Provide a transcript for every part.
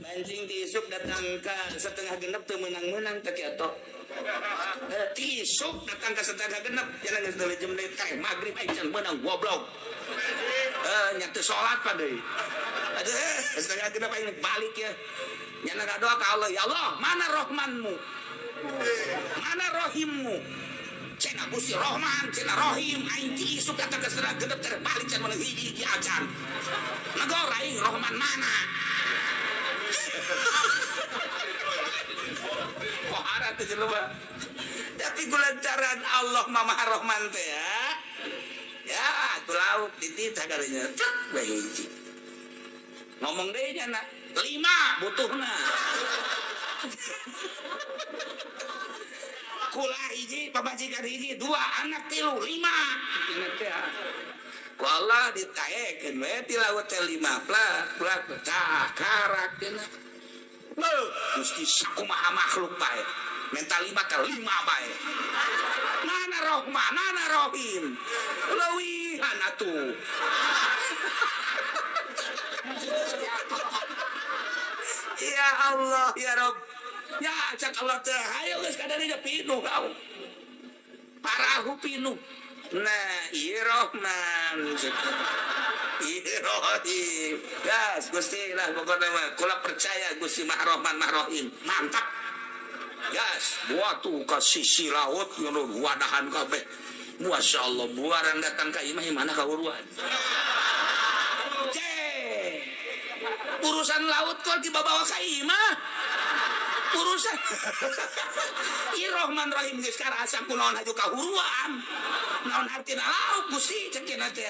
Mancing ti isuk datang ka setengah genep teu meunang-meunang teh kieu atuh. Ti isuk datang ka setengah genep jalan geus deuleu jam deui teh magrib aing can meunang goblok. Nya teu salat pa deui. Aduh, setengah genep aing balik ya. Nya ngadoa ka Allah, ya Allah, mana Rahmanmu? Mana Rahimmu? Cenah Gusti Rahman, cenah Rahim, aing ti isuk datang ka setengah genep teh balik can meunang hiji-hiji acan. Negor aing Rahman mana? Pohara teh jelema. Tapi kulantaran Allah Maha Rahman teh ya. Ya, atuh lauk dititah kalinya. Cek we hiji. Ngomong deui nya na, 5 butuhna. Kula hiji, pamajikan hiji, 2 anak 3, 5. Cenah teh. Ku Allah ditaekeun we ti laut teh 5 plak plak tah karak cenah. Beuh, Gusti sakumaha makhluk bae. Menta 5 ke 5 bae. Mana Rahman, mana Rahim. Leuwihan atuh. Ya Allah, ya Rabb. Ya cak Allah teh, hayo geus kadarinya pinuh kau. Parahu pinuh. Nah, ieu Rahman. Ieu Rahim. Gas Gusti lah pokokna mah kula percaya Gusti Maha Rahman Maha Rahim. Mantap. Gas, buatu ka sisi laut ngono wadahan kabeh. Masya Allah, buaran datang ka imah mana kawuruan. Ceh. Urusan laut kok dibawa ka imah. Urusan Ieu Rahman Rahim geus karasa kunaon haju kahuruan. Naon artina laut Gusti cek cenah teh.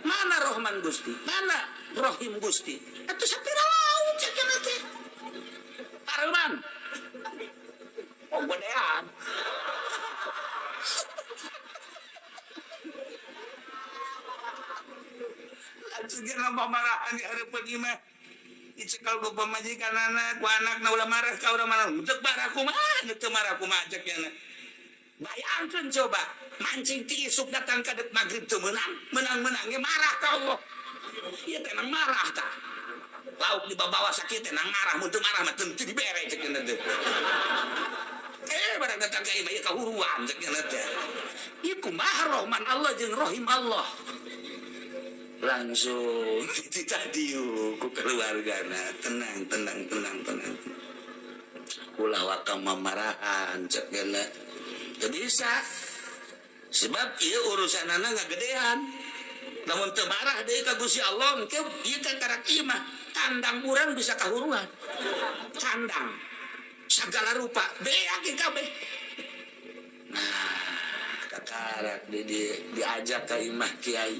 Mana Rahman Gusti? Mana Rahim Gusti? Atuh sapira laut cek cenah teh. Pareuman. Oh gedean. Langsung geus pamarahan di hareupeun imah. Dicekal ku pamajikan anak, ku anak na ulah marah ka urang marah. Teu marah kumaha, teu marah kumaha cek nya. Bayangkeun coba, mancing ti isuk datang ka deuk magrib teu meunang, meunang-meunang ge marah ka Allah. Ieu teh nang marah tah. Lauk dibawa sakit teh nang marah, mun teu marah mah teu dibere cek nya teh. Barang datang ka imah ieu kahuruan cek nya teh. Ieu kumaha Rahman Allah jeung Rahim Allah. Langsung ditadiu ku keluargana, tenang tenang tenang tenang. Ulah waka mamarahan cek nya. Teu bisa. Sebab ieu urusanana ngagedean. Lamun teu marah deui ka Gusti Allah, engke ieu kan karak imah, kandang urang bisa kahuruan. Kandang segala rupa beak kabeh. Nah, kakarak diajak ka imah kiai.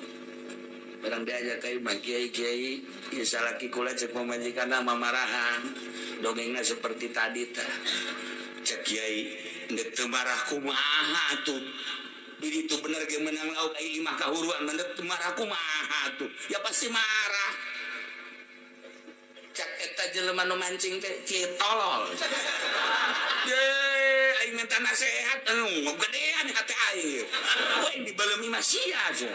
Barang diajak ka imah kiai-kiai, ieu salaki kula cek pamajikanna mamarahan. Dongengna seperti tadi tah. Cek kiai geus teu marah kumaha atuh. Di ditu bener ge meunang lauk ai imah kahuruan, bener teu marah kumaha atuh. Ya pasti marah. Cek eta jelema nu mancing teh kieu tolol. Ye, aing minta nasihat, anu gedean hati aing. Wah, dibelemi mah sia aja.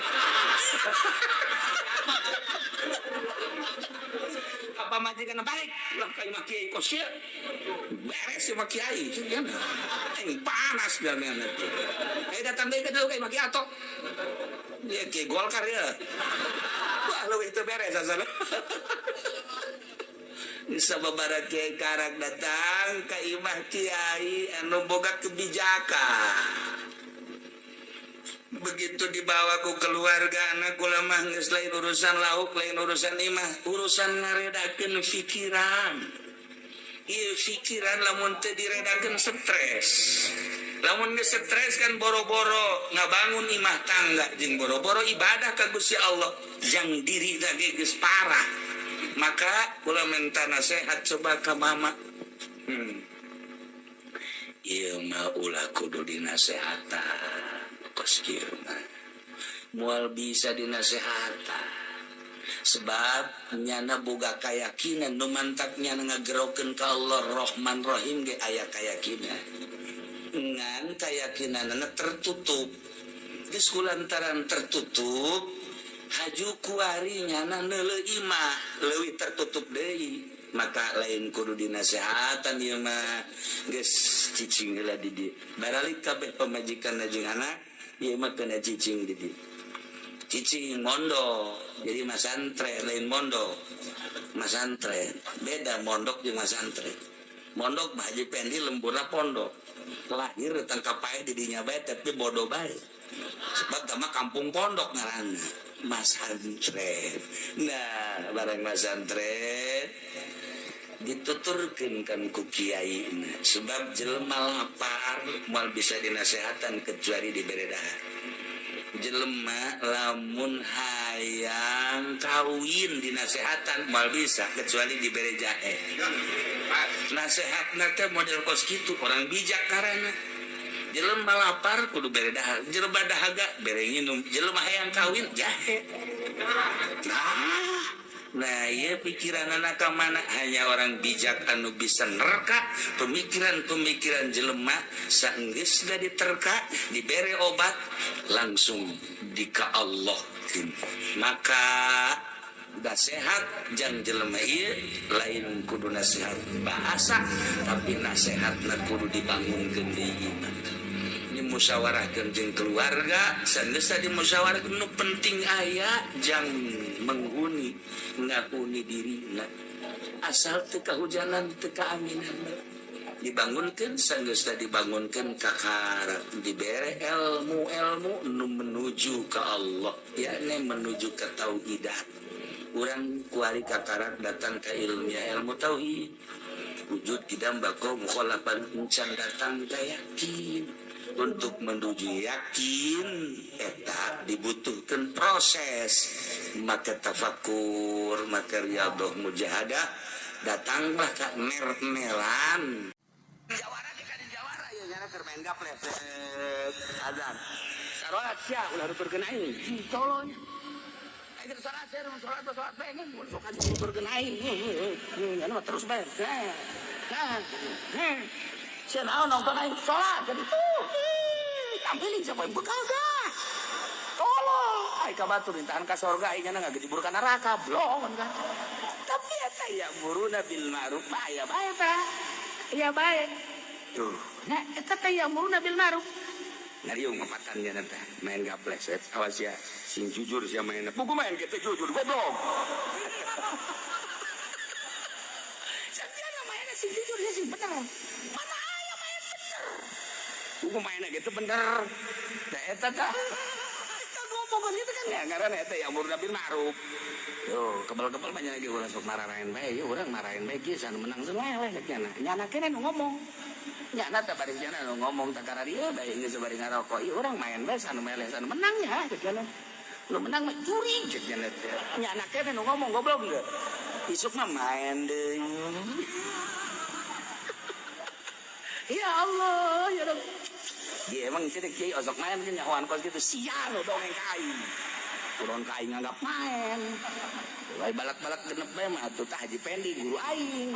Apa majikan balik lah ka imah kiai kos kieu. Beres imah kiai, aing panas dalem teh. Datang deui ka dieu ka imah kiai atok. Dia kiai Golkar ya. Wah, leuwih teu beres asalna. Bisa babara kiai karak datang ka imah kiai anu boga kebijakan. Begitu dibawa ku keluarga anak kula mah geus lain urusan lauk, lain urusan imah, urusan ngaredakeun pikiran. Ieu pikiran lamun teu diredakeun stres. Lamun geus stres kan boro-boro ngabangun imah tangga jeung boro-boro ibadah ka Gusti Allah, jang diri ge geus parah. Maka kula minta nasihat coba ka mama. Ieu mah ulah kudu dinasehatan. Kos kieu mah moal bisa dinasehatan. Sebab nyana boga kayakinan nu mantak nyana ngagerokeun ka Allah Rahman Rahim ge aya kayakinan. Ngan kayakinanna tertutup. Geus kulantaran tertutup Haju kuari nyana neuleuh imah leuwih tertutup deui. Maka lain kudu dinasehatan ieu mah geus cicing heula di dieu. Baralik kabeh pamajikan jeung anak ieu mah kena cicing di dieu. Cicing mondok, jadi masantren lain mondok. Masantren beda mondok jeung masantren. Mondok mah Haji Pendi lemburna pondok. Lahir tangkap pae di dinya bae tapi bodoh bae. Sebab tama kampung pondok ngaranna masantren. Nah, barang masantren dituturkeun kan ku kiai. Sebab jelema lapar moal bisa dinasehatan kecuali dibere dahar. Jelema lamun hayang kawin dinasehatan moal bisa kecuali dibere jahe. Nasehatna teh model kos kitu, orang bijak karana. Jelema lapar kudu bere dahar, jelema dahaga bere nginum, jelema hayang kawin jahe. Nah, ieu pikiranana ka mana? Hanya orang bijak anu bisa nerka pemikiran-pemikiran jelema saenggeus diterka dibere obat langsung dika Allah. Maka nasihat jang jelema ieu lain kudu nasihat bahasa tapi nasihatna kudu dibangunkeun deui iman. Dimusyawarahkeun jeung keluarga saenggeus dimusyawarahkeun nu penting aya jang menghuni ngahuni dirina asal teu kahujanan teu kaanginan dibangunkeun saenggeus dibangunkeun kakara dibere ilmu-ilmu nu menuju ka Allah yakni menuju ka tauhidan. Urang kuari kakarak datang ka ilmiah ilmu tauhid wujud kidam bako mukhalafan encan datang ka yakin. Untuk menuju yakin eta dibutuhkan proses, maka tafakur, maka riyadhah mujahadah, datanglah ka ner-neran. Jawara ke ka jawara ya nyana keur main gaple. Azan. Sarolat sia ulah nuturkeun aing. Tolong. Aing salat sia salat salat pengen mun sok nuturkeun aing. Nyana mah terus bae. Nah. Sia naon nonton aing salat jadi tuh. Tampilin siapa yang bekal dah. Tolong. Aing ka batur ditahan ka sorga aing nyana ngagejebur ka neraka blong kan. Tapi eta ya muruna bil ma'ruf aya bae tah. Iya bae. Tuh. Nah eta teh ya muruna bil ma'ruf. Ngariung ngepatan nya teh main gaplek set. Awas ya sing jujur sia main. Buku main kitu jujur goblok. Sakiana mainna sing jujur ya sing bener. Mana aya main bener. Buku mainna gitu bener. Da eta tah. Eta ngomong gitu kan ya ngaranna eta ya muruna bil ma'ruf. Yo, kebal-kebal banyak lagi urang sok marahin bae, ieu urang marahin bae geus anu menang seleweh cek nyana. Nyana keneh nu ngomong. Nyana teh bari nyana nu ngomong teh kararieu bae geus bari ngarokok. Ieu urang main bae anu meleh anu menang nya cek nyana. Nu menang mah juri cek nyana teh. Nyana keneh nu ngomong goblok geus. Isuk mah main deui. Ya Allah, ya Rabb. Ieu emang teh kiai osok main kan nyahoan kos kitu sia nu dongeng ka aing. Kurang ka aing nganggap main. Bae balak-balak genep bae mah atuh tah Haji Pendi guru aing.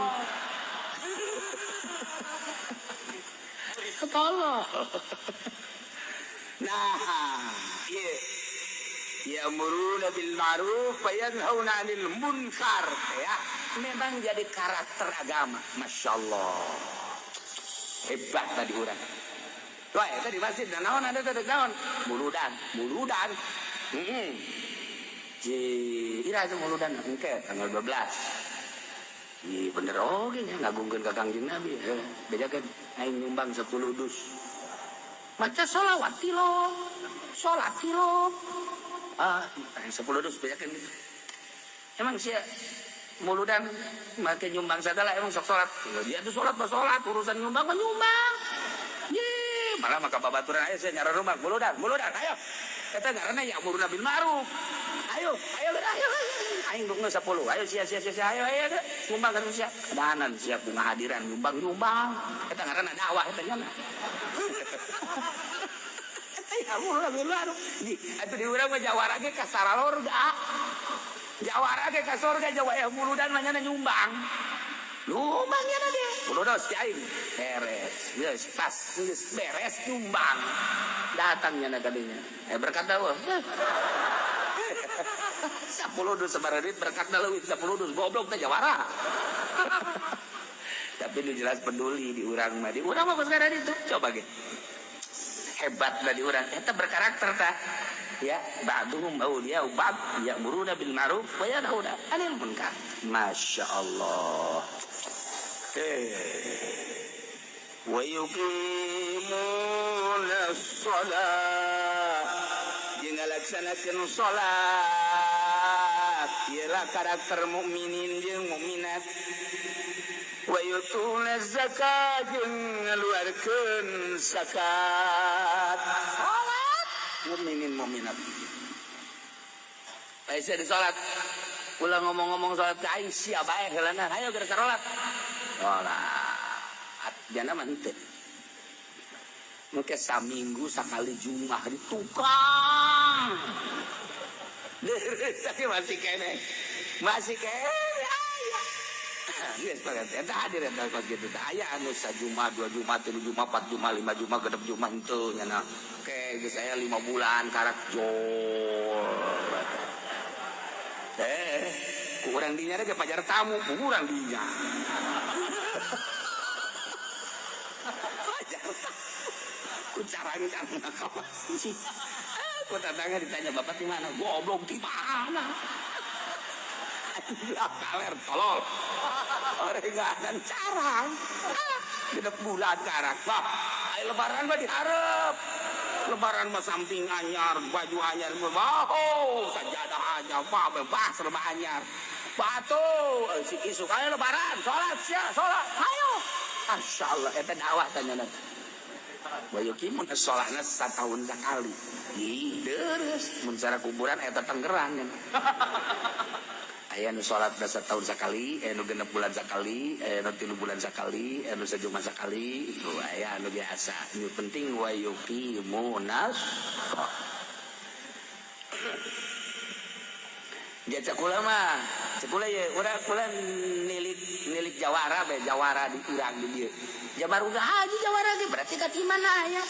Tolong. Nah, ieu ya'muruna bil ma'ruf wa yanhauna 'anil munkar ya. Memang jadi karakter agama. Masya Allah. Hebat tadi urang. Wah, eta di masjid da naon ada teh naon? Muludan, muludan. Heeh. Ji, ira teh muludan engke tanggal 12. Ih, bener oge nya ngagungkeun ka Kangjeng Nabi. Heuh, bejakeun aing nyumbang 10 dus. Maca sholawat tilo, salat tilo. Ah, 10 dus bejakeun gitu. Emang sia muludan make nyumbang sagala emang sok salat. Dia tuh salat mah salat, urusan nyumbang mah nyumbang. Ye, malah maka babaturan aya sia nyara rumah muludan, muludan ayo. Eta ngaranna ya amruna bil ma'ruf. Ayo, ayo ayo. Aing dukna 10. Ayo sia sia sia ayo ayo nyumbang kan sia. Danan siap bunga hadiran nyumbang nyumbang. Eta ngaranna dakwah eta nya. Eta ya amruna bil ma'ruf. Di atuh di urang mah jawara ge ka saralorga. Jawara ge ka sorga jawa ya muludan mah nyana nyumbang. Nyumbang nyana ge. Muludan si aing beres. Geus pas geus beres nyumbang. Datang nyana kadinya. Berkata wah. 10 dus sabaraha duit berkatna leuwih 10 dus goblok teh jawara. Tapi nu jelas peduli di urang mah, di urang mah kos kada ditu. Coba ge. Hebat lah di urang eta berkarakter tah. Ya, ba'duhum awliya'u ba'd ya'muruna bil ma'ruf wa yanhauna 'anil munkar. Masya Allah. Wa yuqimuna shalah jeung ngalaksanakeun salat. Iyalah karakter mukminin jeung mukminat. Wa yutuna zakat jeung ngaluarkeun zakat. Salat mukminin mukminat. Aisyah di salat. Ulah ngomong-ngomong salat ka aing sia bae heulana. Hayo geus salat. Salat. Jana mah henteu. Mungkin saminggu sakali Jumat di tukang. Tapi masih kene. Masih kene aya. Geus banget eta hadir eta kos kitu teh aya anu sajumat, 2 Jumat, 3 Jumat, 4 Jumat, 5 Jumat, 6 Jumat henteu nya. Oke, geus aya 5 bulan karak jol. Ku urang dinya ge pajar tamu, ku urang dinya. Pajar tamu. Ku carangkan kawas. Ku tetangga ditanya, "Bapak di mana?" Goblok di mana? Kaler tolol. Orenganan carang. Genep bulan karak. Bah, ai lebaran mah diharep. Lebaran mah samping anyar, baju anyar, oh, sajadah anyar, mah bebas serba anyar. Batu, si isuk ayo lebaran, salat sia, salat, ayo. Masyaallah eta dakwah tanya. Wa yuqimun as-sholahna satahun sakali. Ih, deres mun cara kuburan eta tenggeran. Aya nu salat satahun sakali, aya nu 6 bulan sakali, aya nu 3 bulan sakali, aya nu sajumat sakali, itu aya anu biasa. Nu penting wa yuqimunas. Dia cekula mah, cekula ye urang kula nilik jawara bae, jawara di urang di dieu. Jabar udah haji jawara ge berarti ka di mana aya?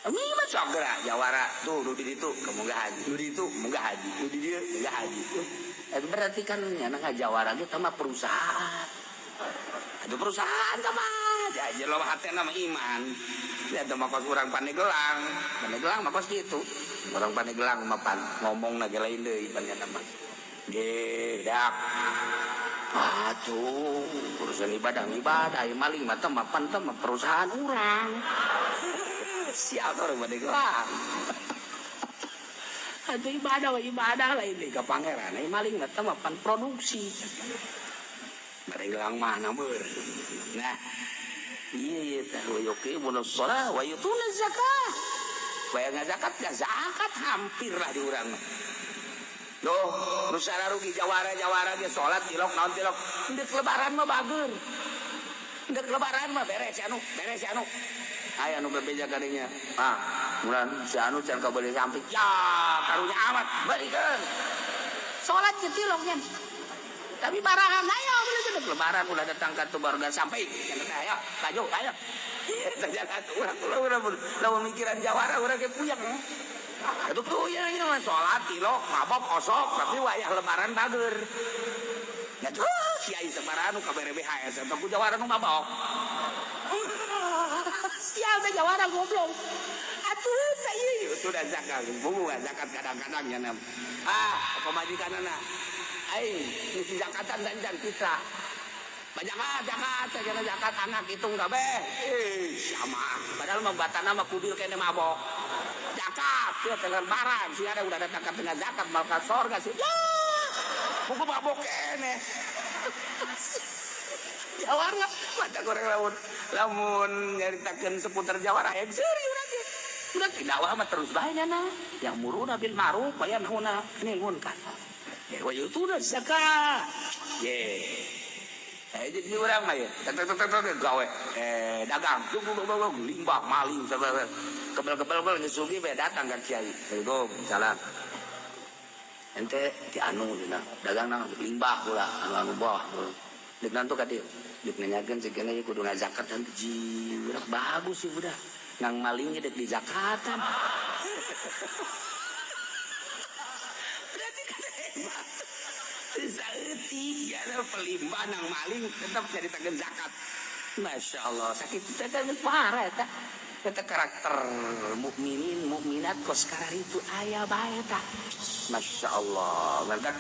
Ini mah sok gerak jawara tuh nu di ditu kemunggah haji, nu di ditu munggah haji, nu di dieu munggah haji. Berarti kan nyana ngajawara ge mah perusahaan. Aduh perusahaan mah aja loba hatena mah iman. Ya teh mah kos urang Pandeglang, Pandeglang mah kos kitu. Urang Pandeglang mah pan ngomongna ge lain deui panjana mah. Gedak. Aduh, urusan ibadah ibadah ieu maling mah teh mah pan teh mah perusahaan urang. Siap orang Pandeglang. Aduh ibadah ibadah lain deui ka pangeran. Ieu maling mah teh mah pan produksi. Pandeglang mah nameur. Nah, ieu teh wa yuqimunus shalah wa yutuna zakah. Bayar zakat, ya zakat hampir lah di urang mah. Loh, nu rugi jawara-jawara ge salat tilok naon tilok. Ndek lebaran mah bager. Ndek lebaran mah beres anu, beres anu. Aya nu bebeja kadinya. Ah, bulan si anu can kabeuli samping. Ya, karunya amat, balikeun. Salat ge tiloknya. Tapi barahan ayo beli lebaran ulah datang ka tu baruga sampai. Ayo, baju, ayo. Iya, terjalan urang urang lamun mikiran jawara urang ge puyeng. Itu puyeng ieu mah salat tilok, mabok osok, tapi wayah lebaran bager. Ya tuh si ai sabaraha nu kabere BHS eta ku jawara nu mabok. Sial teh jawara goblok. Atuh teh ieu itu da zakat, bungu zakat kadang-kadang nya. Ah, pamajikanana. Aing ngisi zakatan dan kita. Banyak zakat, zakat zakat anak hitung kabeh. Sama. Padahal membatana mah kubil kene mabok. Zakat, dia teh lebaran, si ada udah datang ke tengah zakat mal ka sorga sih. Ya. Buku mabok kene. Jawara mata goreng lamun lamun nyaritakeun seputar jawara hayang seuri urang ge. Udah dakwah mah terus bae nya. Yang muruna bil ma'ruf wa yanhuna 'anil munkar. Wa yutuna zakat. Ye. Jadi orang mah ya, gawe, dagang, limbah, maling, kebel-kebel ngesugi, be datang ke kiai. Assalamualaikum, salam. Ente di anu, dagang nang limbah pula, anu bah. Dek nantu ka dieu, dek nanyakeun segena ieu kudu ngazakat dan jiwrak bagus sih budak. Nang malingnya dek di zakatan. Saeutik ya pelimbah nang maling tetap nyaritakeun zakat. Masya Allah, sakit teh kan parah eta. Eta karakter mukminin mukminat kos itu aya bae tah. Masya Allah, mantak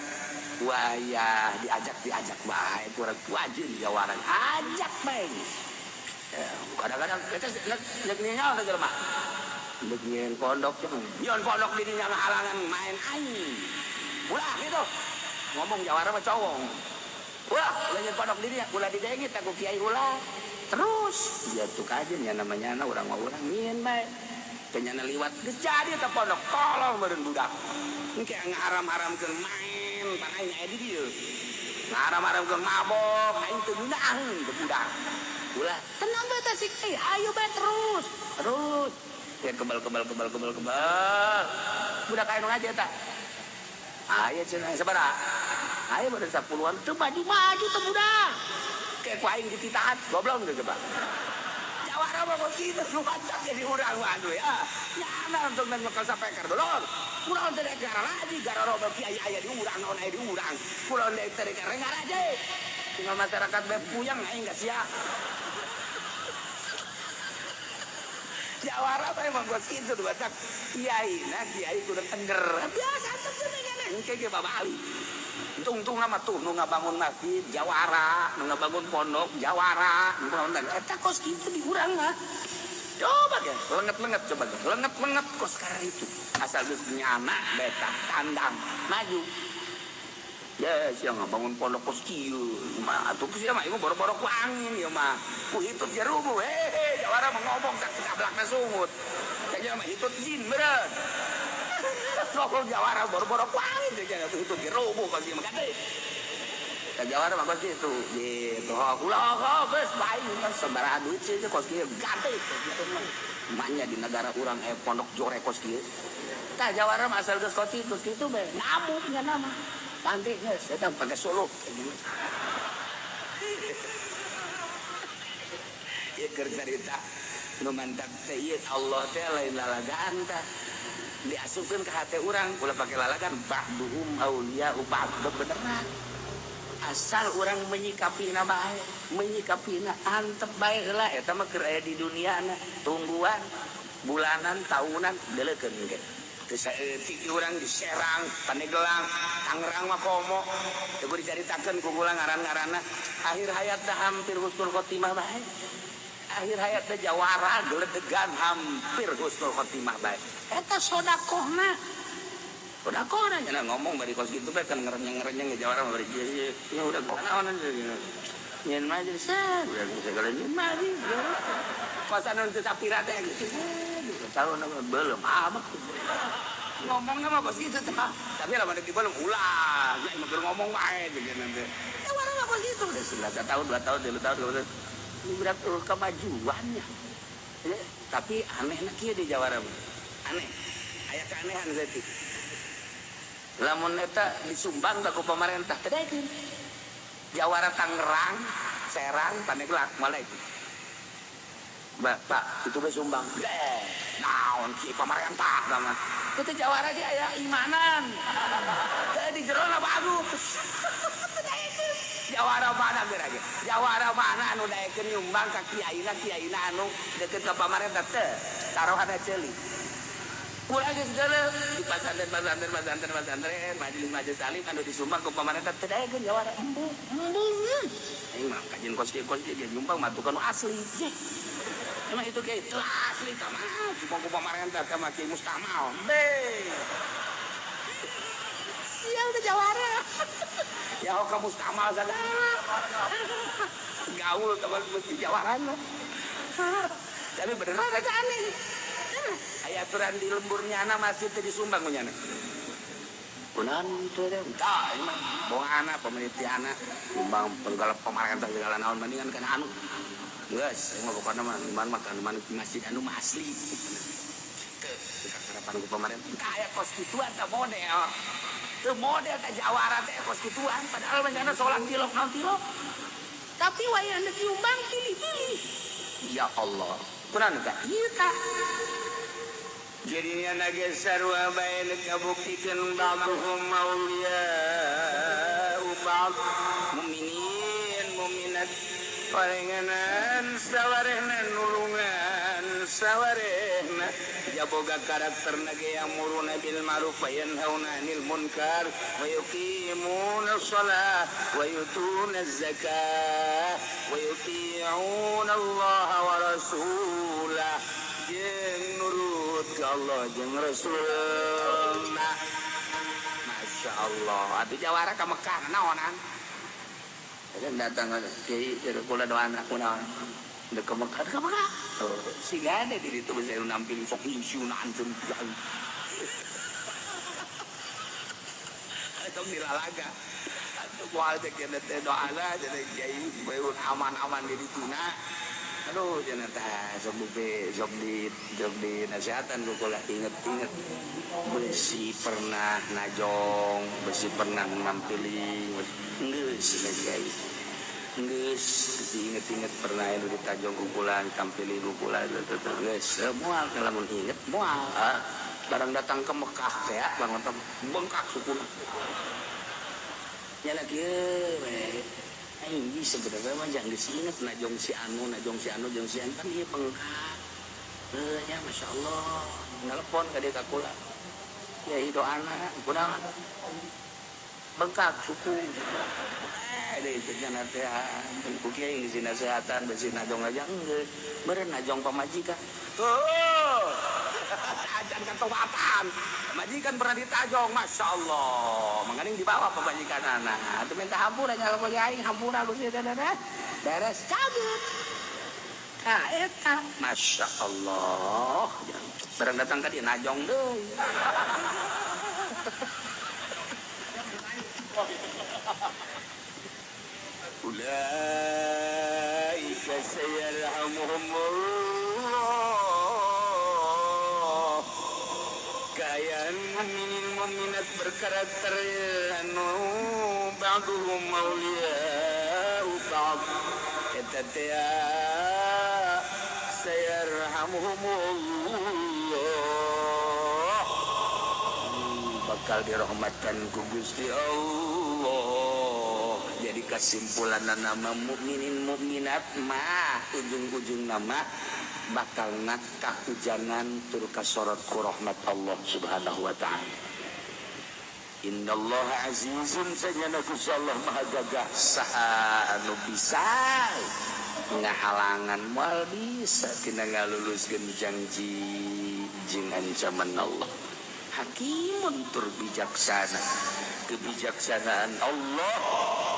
wayah diajak bae kurang wajib jawaran ajak bae. Kadang-kadang kita nek nyawa teh jelema. Nek nyeun pondok nyeun pondok di dinya halangan main aing. Ulah gitu. Ngomong jawara mah cowong. Ulah, ulah nyeun pondok di dinya, ulah didengit aku kiai ulah. Terus ya tuh kajen ya namanya anak urang mah urang nyieun bae. Kenyana liwat geus jadi eta pondok tolong meureun budak. Engke ngaharam-haramkeun main pan aing aya di dieu. Ngaharam-haramkeun mabok aing teu ngeunaheun teu budak. Ulah tenang bae tah sik ayo bae terus. Terus ya kebal. Budak aya nu ngaji eta. Aya cenah sabaraha? Aya badan 10-an teu maju-maju teu budak. Kayak ku aing dititahan goblok teu coba. Jawara mah kos kitu nu pacak jadi urang mah atuh ya. Nyana untuk nyekel sapeker dolor. Urang teh gara lagi gara roba kiai aya di urang naon aya di urang. Kula teh teh ngaraje. Tinggal masyarakat bae puyeng aing geus sia. Jawara mah emang kos kitu nu batak kiai na kiai kudu tengger. Biasa teh cenah engke ge babali. Tungtung nama tuh nu ngabangun masjid jawara, nu ngabangun pondok jawara, nu ngabangun eta kos kitu di urang mah. Coba ge, lenget-lenget coba ge, lenget-lenget kos karena itu. Asal geus nyana beta tandang maju. Ya sia ngabangun pondok kos kieu, mah atuh sia mah ieu boro-boro ku angin ieu mah. Ku hitut jerubu, hehe jawara mah ngomong sak sablakna sungut. Kayaknya mah hitut jin meureun. Ngomong jawara boro-boro ku angin teh nya hitut jerubu kos ieu mah gede. Ka jawara mah kos kitu gitu. Ulah geus bae mah sabaraha duit sih kos kieu gede kitu mah. Maknya di negara urang pondok jore kos kieu. Tah jawara mah asal geus kos kitu bae ngamuk nya nama. Nanti geus eta pake suluk. Ieu keur carita nu mantap teh ieu Allah teh lain lalagaan tah. Diasupkeun ka hate urang ulah pake lalagan ba'duhum auliya ba'd beneran. Asal urang menyikapina bae, menyikapina antep bae heula eta mah keur aya di dunia na tungguan bulanan tahunan deuleukeun ge. Teu saeutik urang di Serang, Pandeglang, Tangerang mah komo. Teu dicaritakeun ku kula ngaran-ngaranna akhir hayatna hampir husnul khotimah bae. Akhir hayatna jawara geledegan hampir husnul khotimah bae. Eta sodakohna. Sodakohna nya ngomong bari kos kitu bae kan ngerenyeng-ngerenyeng jawara mah bari ya udah naon nyeun majelis udah segala nyeun majelis. Kosan teu sapira teh gitu. Tahun belum amat ngomongnya mah kos gitu tah. Tapi lamun di belum ulah, ya mah ngomong wae gitu nanti. Jawara mah kos kitu udah 1 tahun, 2 tahun, 3 tahun, ini berat kemajuannya. Ya, tapi aneh na kieu di jawara mah. Aneh. Aya keanehan saeutik. Lamun eta disumbang ku pamarentah teh daekeun. Jawara Tangerang, Serang, Pandeglang moal itu. Pak, itu bae sumbang. Naon ki pamarentah sama. Itu jawara ge aya imanan. Teu di jerona bagus. Jawara mana geura ge? Jawara mana anu daekeun nyumbang ka kiaina kiaina anu deukeut ka pamarentah teu. Taruhana ceuli. Kula geus geuleuh di pasantren, majelis-majelis alim anu disumbang ku pamarentah teu daekeun jawara. Embung, embung. Aing mah kajian kos kieu ge nyumbang mah tukang asli. Emang itu kayak itu asli sama cuma ku pamarentah sama Ki Mustamal. Be. Sial ke jawara. Ya ka Mustamal sagala. Gaul ka mesti jawara mah. Tapi beneran aja aneh. Aya aturan di lemburnya anak masjid teh disumbang ku nyana. Kunaon teh tah ieu mah bohong anak pemerintahan anak nyumbang penggala pamarentah segala naon mendingan kana anu. Geus, mah pokona mah iman mah kana masjid anu mah asli. Teu harapan ku pamarentah aya kos kituan tah model. Teu model ka jawara teh kos kituan padahal mah nyana salat tilok naon tilok. Tapi wayahna nyumbang pilih-pilih. Ya Allah. Kunaon teh? Ieu tah. Jadinya nage sarua bae ngabuktikeun ba'dhum auliya ba'd mukminin mukminat parenganan sawarehna nulungan sawarehna jaboga karakterna ge ya'muruna bil ma'ruf wa yanhauna 'anil munkar wa yuqimuna shalah wa yutuna zakah wa yuti'una Allah wa rasulah jeung nurut ka Allah jeung Rasulna. Masya Allah atuh jawara ka Mekah naonan datang kiai kula doana kunaon dek ka Mekah ka Mekah siga ada di ditu bisa nampil sok insiuna anjeun atau dilalaga atuh moal teh kieu teh doana jadi kiai bae aman-aman di dituna aduh cenah tah sok be sok di nasihatan ku kula inget-inget besi pernah najong besi pernah nampiling geus kiai geus diinget-inget pernah anu ditajong kukulan tampilin kukulan geus moal lamun inget moal barang datang ke Mekah teh barang datang bengkak sukuna nya kieu we aing sebenarnya mah jangan geus inget najong si anu jeung si anu kan ieu bengkak heuh nya masyaallah nelpon ka dieu ka kula kiai doana kunaon bengkak suku nasehatan besi najong aja enggeus beureun najong pamajikan heuh ajan katobatan pamajikan pernah ditajong Masya Allah manganing dibawa pamajikanana atuh minta hampura nya ka aing hampura Gusti beres cabut ka eta Masya Allah barang datang ka dieu najong deui. Ulaika sayarhamuhumullah. Kaayaan mukminin mukminat berkarakter anu ba'duhum awliya'u ba'd eta teh sayarhamuhumullah bakal dirahmatkan ku Gusti Allah. Jadi kesimpulan nama mukminin mukminat mah ujung-ujung nama bakal nakah hujanan tur kasorot ku rahmat Allah Subhanahu wa ta'ala. Innallaha azizun sajana Gusti Allah maha gagah saha anu bisa ngahalangan moal bisa tina ngaluluskeun janji jeung ancaman Allah. Hakimun tur bijaksana, kebijaksanaan Allah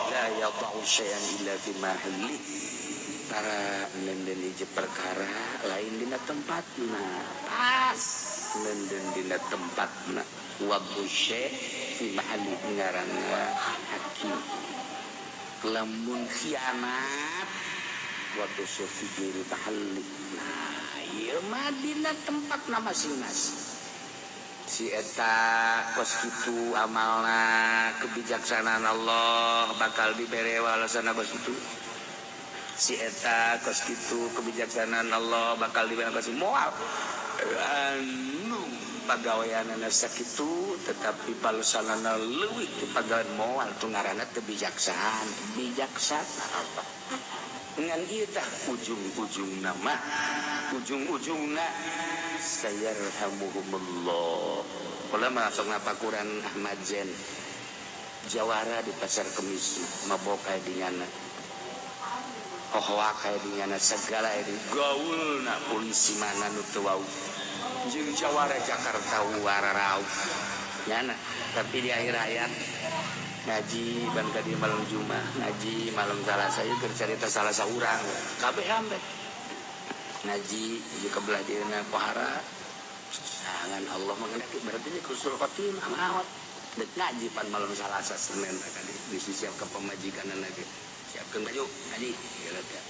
la yada'u syai'an illa fi mahallih. Para nenden hiji perkara lain dina tempatna, pas nenden dina tempatna wadhu syai' fi mahalli ngaranna hakim. Lamun khianat wadhu syai' fi ghairi mahalli. Nah, ieu mah dina tempatna masing-masing. Si eta kos kitu amalna kebijaksanaan Allah bakal dibere walasana kos kitu. Si eta kos kitu kebijaksanaan Allah bakal dibere kos moal anu pagaweanana sakitu tetapi balesanana leuwih ti pagawean moal tu ngaranna teu bijaksanaan bijaksana Allah. Ngan ieu tah ujung-ujungna mah ujung-ujungna sayarhamuhumullah. Kula mah sok ngapakuran Ahmad Zen jawara di pasar Kemis mabok aya di nyana hohoak aya di nyana segala aya di gaulna polisi mana nu teu wau jeung jawara Jakarta wararau nyana. Tapi di akhir hayat ngaji ban ka di malam Jumat ngaji malam Salasa ieu keur carita salah saurang kabeh ambek ngaji di kebelah dieuna pohara sangan Allah mengendaki berarti ini khusnul khotimah maot dek ngaji pan malam Salasa Senin tadi disiap ke pemajikan lagi siapkeun baju ngaji geus teh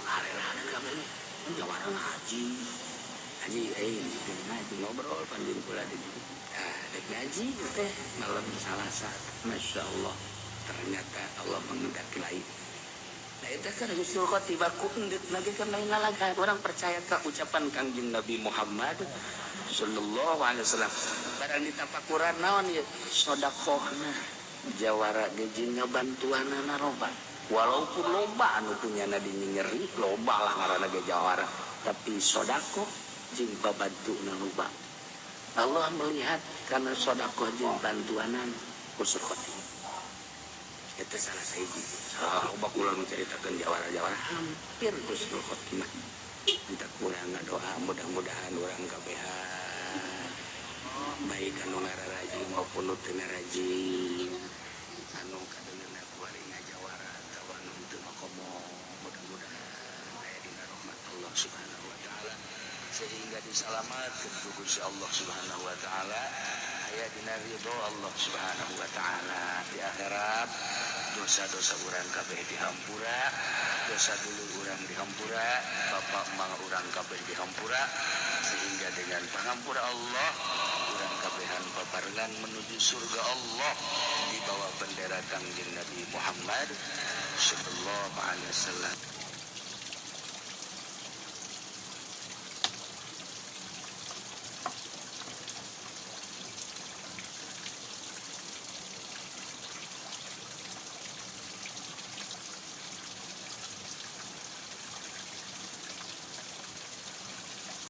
arerana kabeh jawara ngaji ngaji ngaji ngobrol pan jeung kula di dek ngaji teh malam Salasa Masya Allah ternyata Allah mengendaki lain. Nah itu kan husnul khotimah ku endek lagi kan lain lalaga orang percaya ke ucapan Kangjeng Nabi Muhammad sallallahu alaihi wasallam barang ditapakuran naon ieu sedekahna Jawara ge jeung ngabantuanana loba. Walaupun loba anu punyana dinyeri, loba lah ngaranna ge jawara, tapi sodakoh jeung babantuna loba. Allah melihat karena sodakoh jeung bantuanan husnul khotimah. Itu salah sahiji. Loba kula menceritakan jawara-jawara hampir husnul khotimah. Kita kurang doa mudah-mudahan urang kabehan baik anu ngararajin maupun nu teu ngarajin, anu kadeuleunan kuari ngajawara atawa anu teu makomo, mudah-mudahan aya dina rahmat Allah Subhanahu wa taala sehingga disalamatkeun ku Gusti Allah Subhanahu wa taala, aya dina ridho Allah Subhanahu wa taala di akhirat. Dosa-dosa urang kabeh dihampura, dosa dulu urang dihampura, bapak mang urang kabeh dihampura, sehingga dengan pangampura Allah urang kabehan babarengan menuju surga Allah di bawah bendera Kangjeng Nabi Muhammad sallallahu alaihi wasallam.